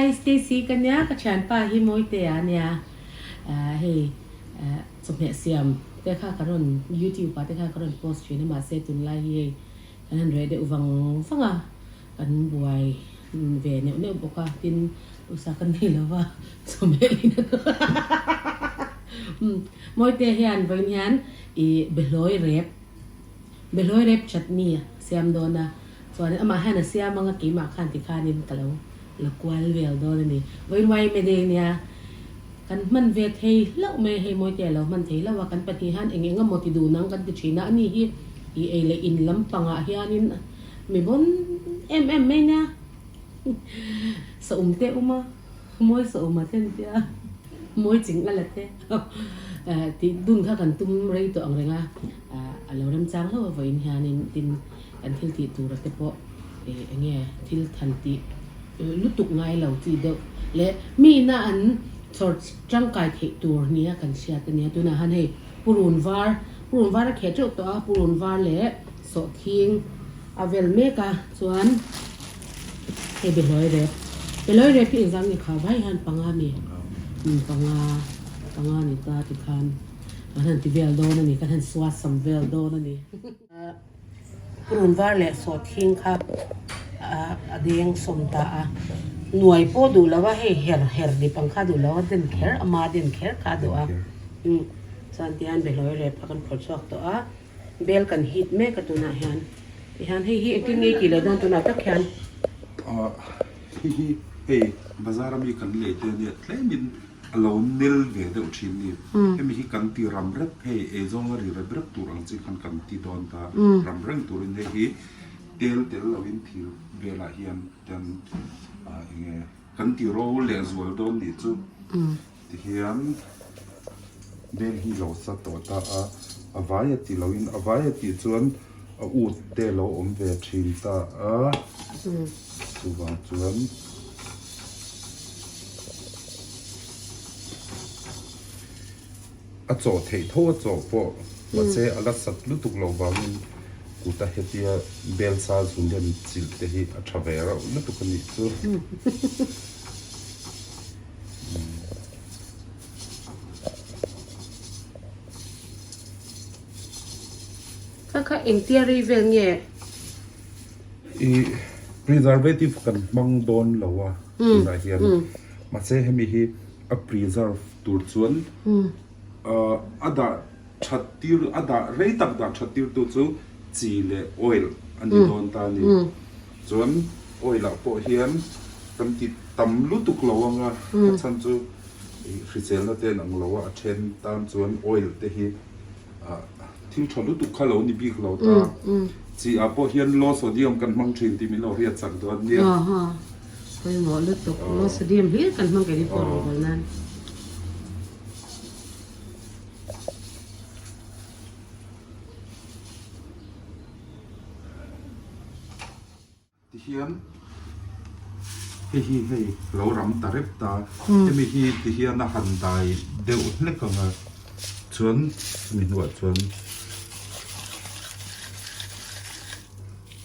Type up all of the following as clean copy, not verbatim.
Hi Stacy ka nia ka thianpa hi Mawitea a nia hei chawhmeh siam te kha ka rawn youtube ah te kha ka rawn post thin a mahse tunlai hi hei kan han reh deuh vang vang a kan buai ve neuh neuh bawk a tin usa ka nei lo va chawhmeh in a Mawitea hian vawiin hian ih behlawi rep Behlawi rep chutney a siam dawn a, chuanin amah hian a siam anga keimah khan tikhanin ka lo la kual vel dawn a ni. Vawiin yma day nia kan hman ve thei hlauh mai a, hei Mawite a lo hman thei hlauh a, kan pahnih hian eng eng emaw ti dun ang kan ti thin a, ani hi i ei leh in lampangah hianin mi bawn em em mai nia saum te awm a. Mawi sawma te an tia, mawi ching a la te tih dun kha kan tum rei tawh ang reng a, a lo remchang hlauh a vawiin hianin tin kan thil tih tura te pawh eng nge thil than tih lutuk ngai lo chi deuh leh mi ina an chhawr tangkai theih tur nia kan hriat a nia. Tunah han hei purun var, purun var a kheh teuh tawh a, purun var leh sawhthing a vel mek a chuan. Hei behlawi rep, behlawi rep hi engzah nge kha vai hian panga mi panga panga ni ta ti khan kan han ti vel dawn a ni kan han suat sam vel dawn a ni. Run var leh sawhthing kha a deng sawm ta a, nuai pawh duh lo a hei her her dip ang kha duh lo a den kher ama den kher kha a duh a chuan tihian behlawi rep kha kan phawrh chhuak tawh a. Bel kan hit mek a tunah hian tihian hei hi engtin nge tih leh dawn tunah tak hian. Ahh hei hi hei bazar ami kan lei te ania tlemin a lo nel ve deuh thin ni hemi hi kan ti ram rep hei eizawnga ri rep rep tur ang chi khan kan ti dawn ta ram reng turin hei hi tel tel lovin thir velah hian ten ah enge kan ti ro leh zual dawn nih chu. Tihian bel hi lo sa tawh ta a, a vai a ti loin a vai a tih chuan a ut te lo awm ve thin ta a, chuvang chuan a chawh theih tho a chawh pawh mahse a la sat lutuk loh vangin kuta hetia bel sa zun rem chilh te hi a tha ve reuh lutuk a nih chu. Kha kha engtia rei vel nge? I preservative kan hmang dawn lo a tunah hian mahse hemi hi a preserve tur chuan a dah that tir a dah rei tak dah that tir tu chu chi leh oil a ni dawn ta a ni chuan oil ah pawh hian kan ti tam lutuk lo ang a a chhan chu hriselna te an ang lo a a then tan chuan oil te hi ah thil tha lutuk kha lo ni bik lo ta chi ah pawh hian low sodium kan hmang thin tih min lo hriat chak dawn nia. Pawimawh lutuk low sodium hlir kan hmang keini pawh rawngbawlh nan. Tihian hei hi hei lo ram ta rep ta hemi hi tihian a han dai deuh hlek ang a chuan chumi hnuah chuan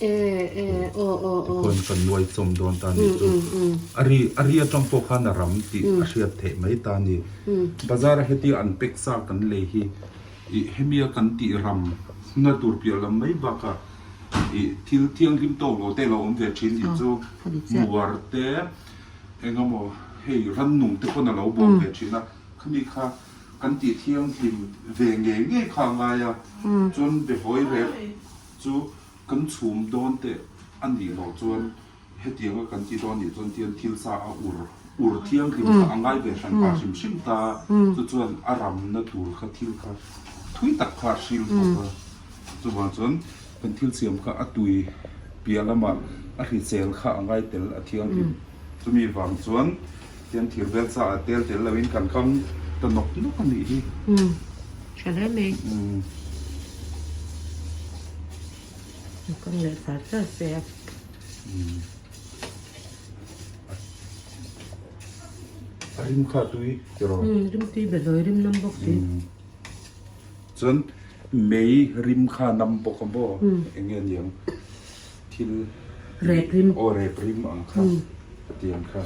Tikhuan kan nuai chawm dawn ta nih chu. A ri a ri atang pawh khan a ram tih a hriat theih mai ta a ni. Bazar a heti an pack sa kan lei hi ih hemia kan tih ram na tur piah lam mai bakah ih thil thianghlim tawk lo te a lo awm ve thin tih chu muar te eng emaw hei rannung te pawn a lo bawm ve thin a khami kha kan tih thianghlim ve ngei ngei kha a ngai a chuan behawi rep Chu kan chhum dawn teh a nih loh chuan hetianga kan ti dawn nih chuan tian thil sa a ur ur thianghlim kha a ngai ve hran pah hrim hrim ta chu chuan a ramna tur kha thil kha thui tak kha a hril bawk a chuvang chuan kan thil siam kha a tui piah lamah a hrisel kha a ngai tel a thianghlim chumi vang chuan tian thir bel sa ah tel tel loin kan kam ta nawk nawk a nih hi. Tha hle mai. A kang leh char char se a. A rim kha tui tiraw? Rim tui be hlawi rim nam bawk si. Chuan mei rim kha nam bawk a maw? Eng nge niang thil Rep rim. Aw rep rim ang kha a ti ang kha.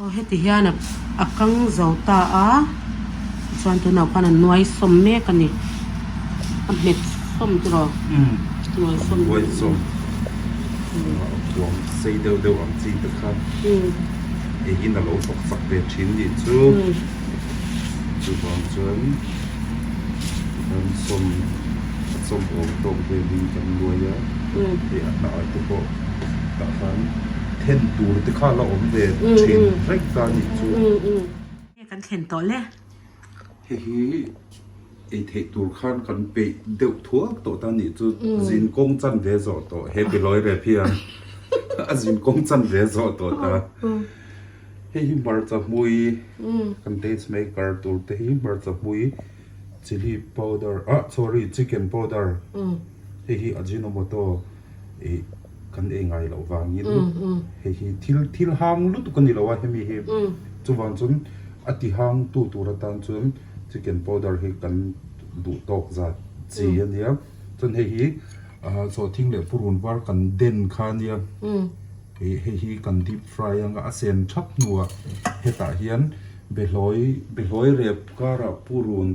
Aw heti hian a kang zo ta a chuan tunah khan a nuai sawm mek a ni a hmet sawm tiraw nuai sawm nuai sawm thuam sei deuh deuh ang chi te kha eiin a lo thawk chak ve thin nih chu chuvang chuan kan sawm a sawm awm tawk velin kan nuai a hei a hnah te pawh tah khan then tur te kha la awm ve thin reng ta nih chu. Hei kan thlen tawh le. Hei hi ei theih tur khan kan peih deuh thuak tawh ta nih chu zin kawng chan ve zawh tawh he bilawi rep hian a zin kawng chan ve zawh tawh ta. Hei hi hmarcha hmui kan taste maker tur te hi hmarcha hmui chilli powder ah sorry chicken powder hei hi ajinomoto ih kan ei ngai loh vangin hei hi thil thil hang lutuk a ni lo a hemi hi chuvang chuan a ti hang tu tur atan chuan chicken powder hi kan duh tawk zat chi a nia chuan hei hi ah sawhthing leh purun var kan den kha a nia. Ih hei hi kan deep fry anga a sen thap hnuah hetah hian behlawi behlawi rep karah purun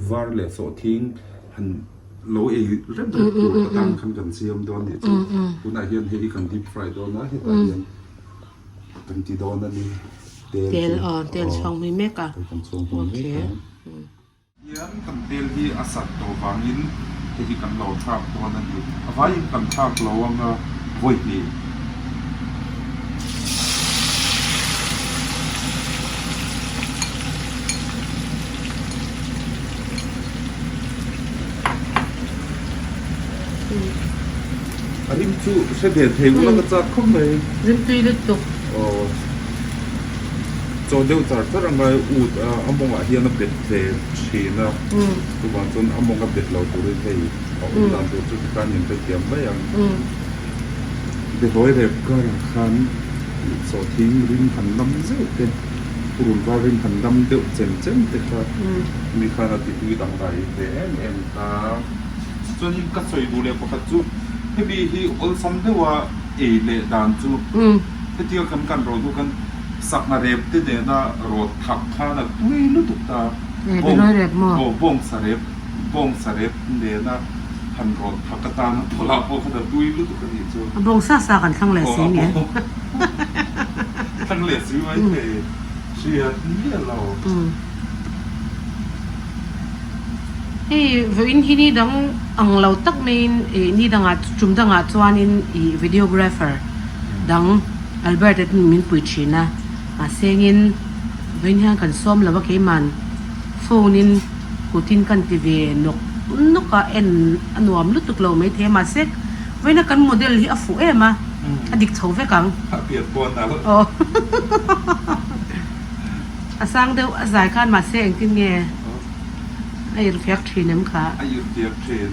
var leh sawhthing han lo ei rep rep tur atan khan kan siam dawn nih chu tunah hian hei hi kan deep fry dawn a hetah hian kan ti dawn a ni tel tel aw tel chhuang hmui mek a kan chhuang hmui mek a. Hian kan tel hi a sat tawh vangin hei hi kan lo thlak dawn a ni. A vaiin kan thlak lo anga vawi hnih. A rim chu hre ve thei ula ka chak khawp mai. Rim tui lutuk. Aw. Chaw deuh char char anga ut a a mawngah hian a bet ve thin a chuvang chuan a mawng a bet lo turin hei a awm dan tur chu tikhan in hrethiam mai ang. Behlawi rep karah khan sawhthing rim han dam zeuh te purun var rim han dam deuh chem chem te kha mi khan a ti tui dangdai ve em em ta. Chuanin ka sawi duh leh pakhat chu hemi hi awlsam deuha ei leh dan chu. Hetia kan kan rawh hnu khan sangha rep te nena rawt thak khan a tui lutuk ta. Aw bawngsa rep bawngsa rep nena han rawt thak atana pawlah pawh khan a tui lutuk a nih chu. A bawngsa sa kan thlang leh si nge. Thlang leh si mai thei hriat miah lo. Hei vawiin hi ni dang ang lo tak maiin ih ni dangah tum dangah chuanin ih videographer dang Albert a min pui thin a mahsengin vawiin hian kan sawm lo a keiman phone in kutin kan ti ve nawk nawk a en a nuam lutuk lo maithei a mahse vawiin a kan model hi a fuh em a a dik chho vek ang. A pian pawh a nalh. Aw. A sang deuh a zai khan mahse engtin nge a irhfiak thin em kha? A irhfiak thin.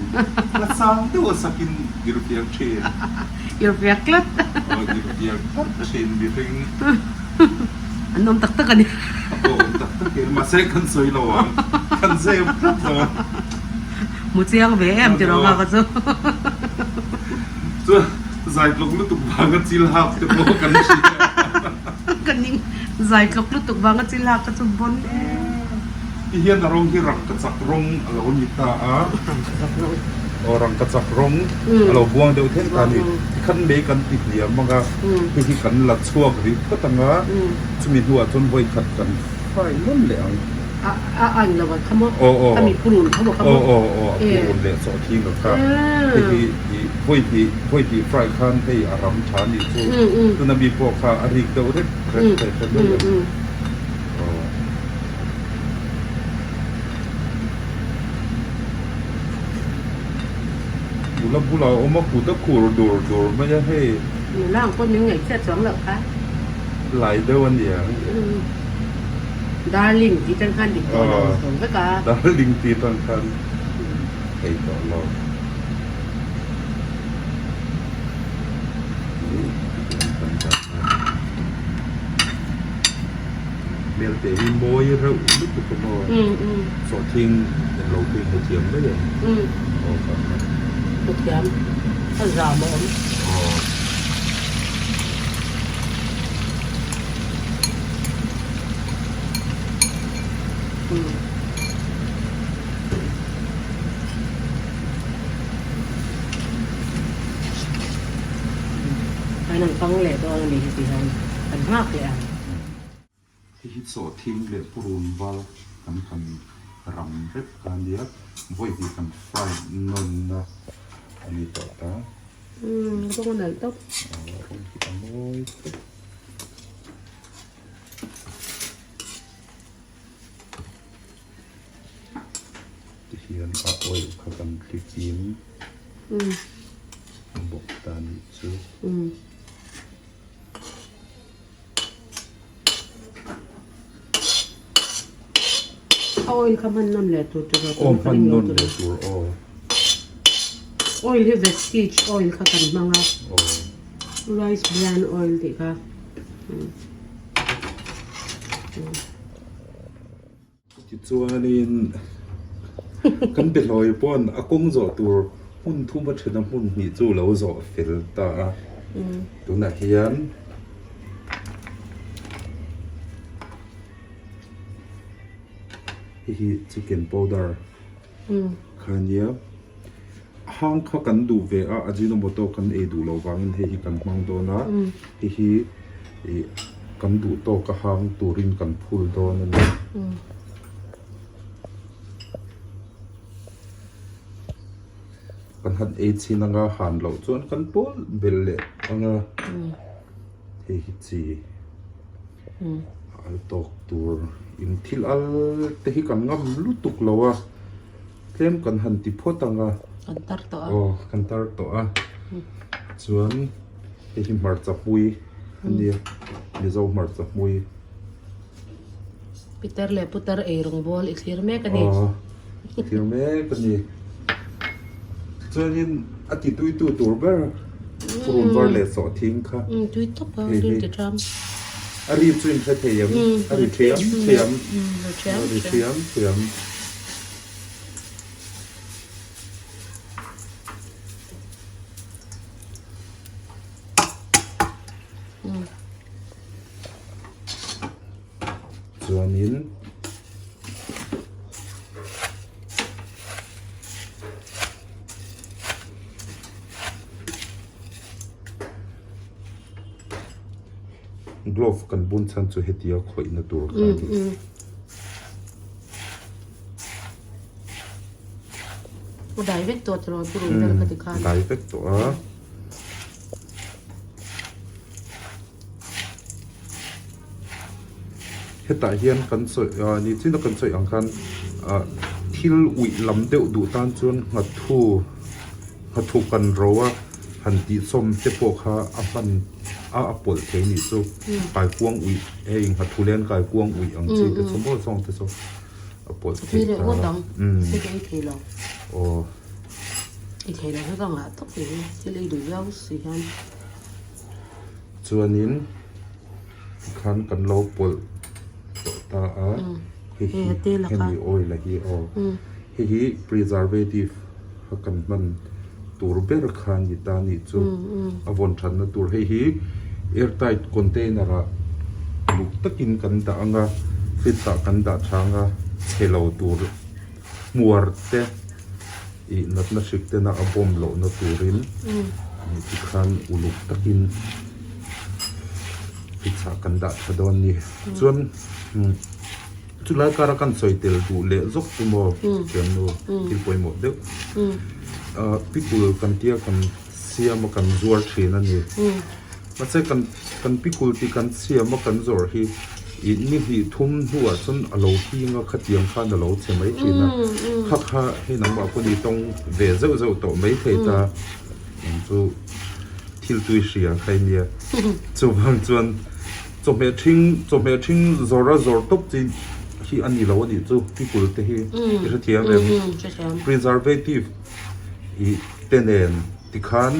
A sang deuh a sakin irhfiak thin. Irhfiak tlat. Aw irhfiak tlat thin mihring. An awm tak tak a ni. Aw awm tak tak e. Mahse kan sawi lo ang. Kan zep tlat lo. Hmu chiang ve em ti rawh nghak a chu. Chuan zai tlawk lutuk vanga chil hak te pawh kan hria. Ka ning zai tlawk lutuk vanga chil hak ka chu bawn em. Ti hian a rawng hi rangkachak rawng a lo ni ta a. Rangkachak rawng. Aw rangkachak rawng a lo buang deuh thleng ta a ni. Tikhan mei kan ti hliam ang a, hei hi kan la chhuak rih phawt ang a, chumi hnuah chuan vawi khat kan fry nawn leh ang. A a an lo ang kha maw? Aw aw. Kha mi purun kha maw kha maw? Aw aw aw a purun leh chawhthing a kha. Hei hi ih vawi hnih vawi hnih fry khan hei a ram tha anih chu. Tuna mi pawh kha a rik deuh rek rek thei kha mai ang. Aw. Nula bulah a awm a kut a khur dur dur mai a hei. Nula ang pawh min ngaihchhiat chuang loh kha. Lai deuh a niang. Darling tih tan khan dik tawh lo tawh vek a. Darling tih tan khan ei tawh lo. Hmel te hi mawi reuh lutuk a maw. Sawhthing englo pawh i hmu thiam mai ang. Aw ka hmu. Hmu thiam. A zam a awm. Aw. An ang pang leh dawn a ni heti hian kan nghak leh ang. Hei hi sawhthing leh purun val kan kan ram vek kha a nia, vawi hnih kan fry nawn a a ni tawh ta. Umm rawng a nalh tawp. Aw rawng hi a mawi tawp. Tihian a oil kha kan thli fim bawk ta a nih chu. A oil kha hman nawn leh tur tur aw hman nawn leh tur aw. Oil hi vestige oil kha kan hmang a rice bran oil tih kha. Tichuanin kan behlawi pawn a kawng zawh tur hmun thum a then a hmun hnih chu lo zawh fel ta a, tunah hian hei hi chicken powder kha a nia, hang kha kan duh ve a ajinomoto kan ei duh loh vangin hei hi kan hmang dawn a, hei hi ih kan duh tawk a hang turin kan phul dawn a ni. Kan han ei chhin anga han loh chuan kan pawl belh leh anga hei hi chi al tawk tur in thil al te hi kan ngam lutuk lo a tlem kan han ti phawt anga kan tar tawh a aw kan tar tawh a chuan hei hi hmarcha hmui a nia mizo hmarcha hmui. Pitar leh putar ei rawng bawl i thlir mek a ni. Aw, i thlir mek a ni. Chuanin a ti tuitu tur ber purun var leh sawhthing kha. Umm tui tawp a, ri ti ṭham. A ri chu in hre thei em? A ri ṭhiam ṭhiam. A ri ṭhiam ṭhiam. Chuanin glove kan bun chhan chu hetia khawihna tur kha a ni. A dai vek tawh tiraw purun vel kha tikhan. Dai vek tawh a. Hetah hian kan sawi ah ni chin a kan sawi ang khan ah thil uih lam deuh duh tan chuan nghathu nghathu kan ro a han tih sawm te pawh kha a hman a a pawlh thei nih chu kaikuang uih hei nghathu len kaikuang uih ang chi te chu maw zawng te chu a pawlh thei ta umm aw. I thei lo hi ka ngah tawp eng thil ei duh viau si hian. Chuanin tikhan kan lo pawlh tawh ta a, hei hi hemi oil a hi aw, hei hi preservative a kan hman tur ber kha a ni ta a nih chu, a vawn thatna tur hei hi airtight container ah luk takin kan dah ang a, fridge ah kan dah tha ang a, chhe lo tur hmuar te. Ih natna hrik tena a bawm lohna turin tikhan uluk takin pizza kan dah tha dawn ni. Chuan chulai kara kan sawi tel duh leh zawk chu maw thiannu thil pawimawh deuh. Pickle kan tia kan siam a kan zuar thin a ni. Mahse kan kan pikul tih kan siam a kan zawrh hi ih ni hnih thum hnuah chuan a lo hing a khatiang khan a lo che mai thin a kha kha hei nangmah pawh ni tawng ve zeuh zeuh tawh mai thei ta eng chu thil tui hria kha i nia chuvang chuan chawhmeh ṭhing chawhmeh ṭhing zawrh a zawrh tawp chi hi a ni lo a nih chu pikul te hi i hrethiam em preservative ih te nen. Tikhan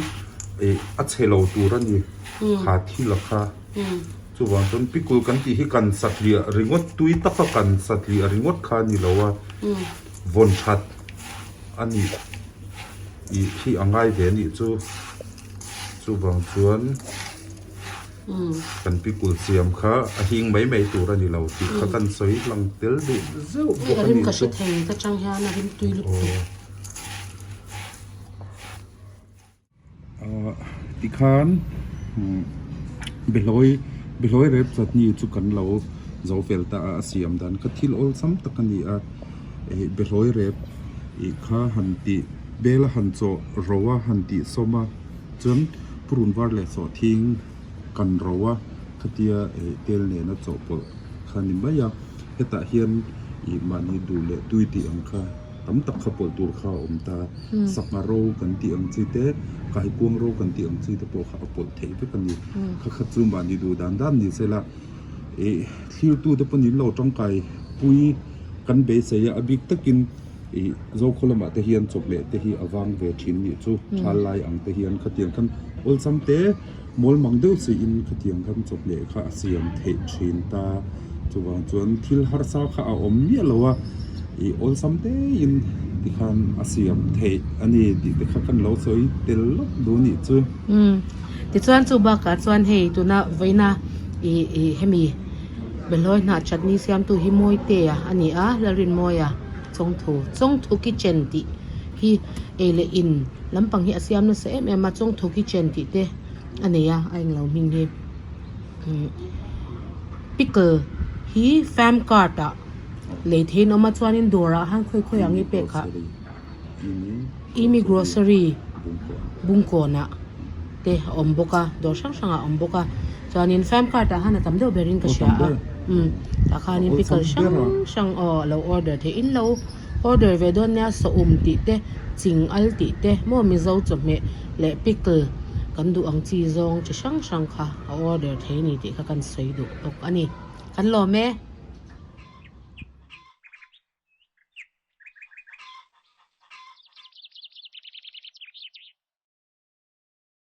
ih a chhe lo tur a ni kha thil a kha. Chuvang chuan pikul kan tih hi kan satliah ringawt tui taka kan satliah ringawt kha a ni lo a, vawn that a nih ih hi a ngai ve a nih chu. Chuvang chuan. Kan pickle siam kha a hing mai mai tur a ni lo tih kha kan sawi lang tel duh zeuh bawk a nih chu. A rim chu. ka hre thei ka chang hian a rim tui lutuk. Tikhan behlawi behlawi rep chutney chu kan lo zo fel ta a a siam dan kha thil awlsam tak a ni a behlawi rep ih kha han tih bel a han chawh ro a han tih sawm a chuan purun var leh sawhthing kan ro a khatia ih tel nena chawhpawlh kha a ni mai a hetah hian ih mahni duh leh tui tih ang kha. Tam tak kha pawlh tur kha a awm ta. Sangha ro kan tih ang chi te, kaikuang ro kan tih ang chi te pawh kha a pawlh theih vek a ni. Kha kha chu mahni duh dan dan ni sela ih thlirtu te pawh nin lo tangkai pui kan beisei a, a bik takin ih Zokhaw lamah te hian chawhmeh te hi a vang ve thin nih chu thal lai ang te hian khatiang khan awlsam te mawl mang deuh chiin khatiang khan chawhmeh kha a siam theih thin ta. Chuvang chuan thil harsa kha a awm miah lo a, ih awlsam tein tikhan a siam theih a ni tih te kha kan lo sawi tel lawk duh nih chu. Umm tichuan chu bakah chuan hei tuna vawiina ih ih hemi Behlawi hnah chutney siamtu hi Mawitea a ni a, Lalrinmawia Chawngthu Chawngthu Kitchen tih hi ei leh in lampang hi a siam nasa em em a, Chawngthu Kitchen tih te a nei a, a englo hming hi. Pickle hi fam card ah lei theiin a awm a chuanin dawrah han khawi khawi ang i pek ah imi grocery bungkawnah te a awm bawk a dawr hrang hrangah a awm bawk a chuanin fam card ah han a tam deuh berin ka hria a umm tah khanin pickle hrang hrang aw a lo order theih in lo order ve dawn nia sawum tih te ching al tih te maw mizo chawhmeh leh pickle kan duh ang chi zawng chi hrang hrang kha. A order thei a ni tih kha kan sawi duh bawk a ni. Kan lawm e.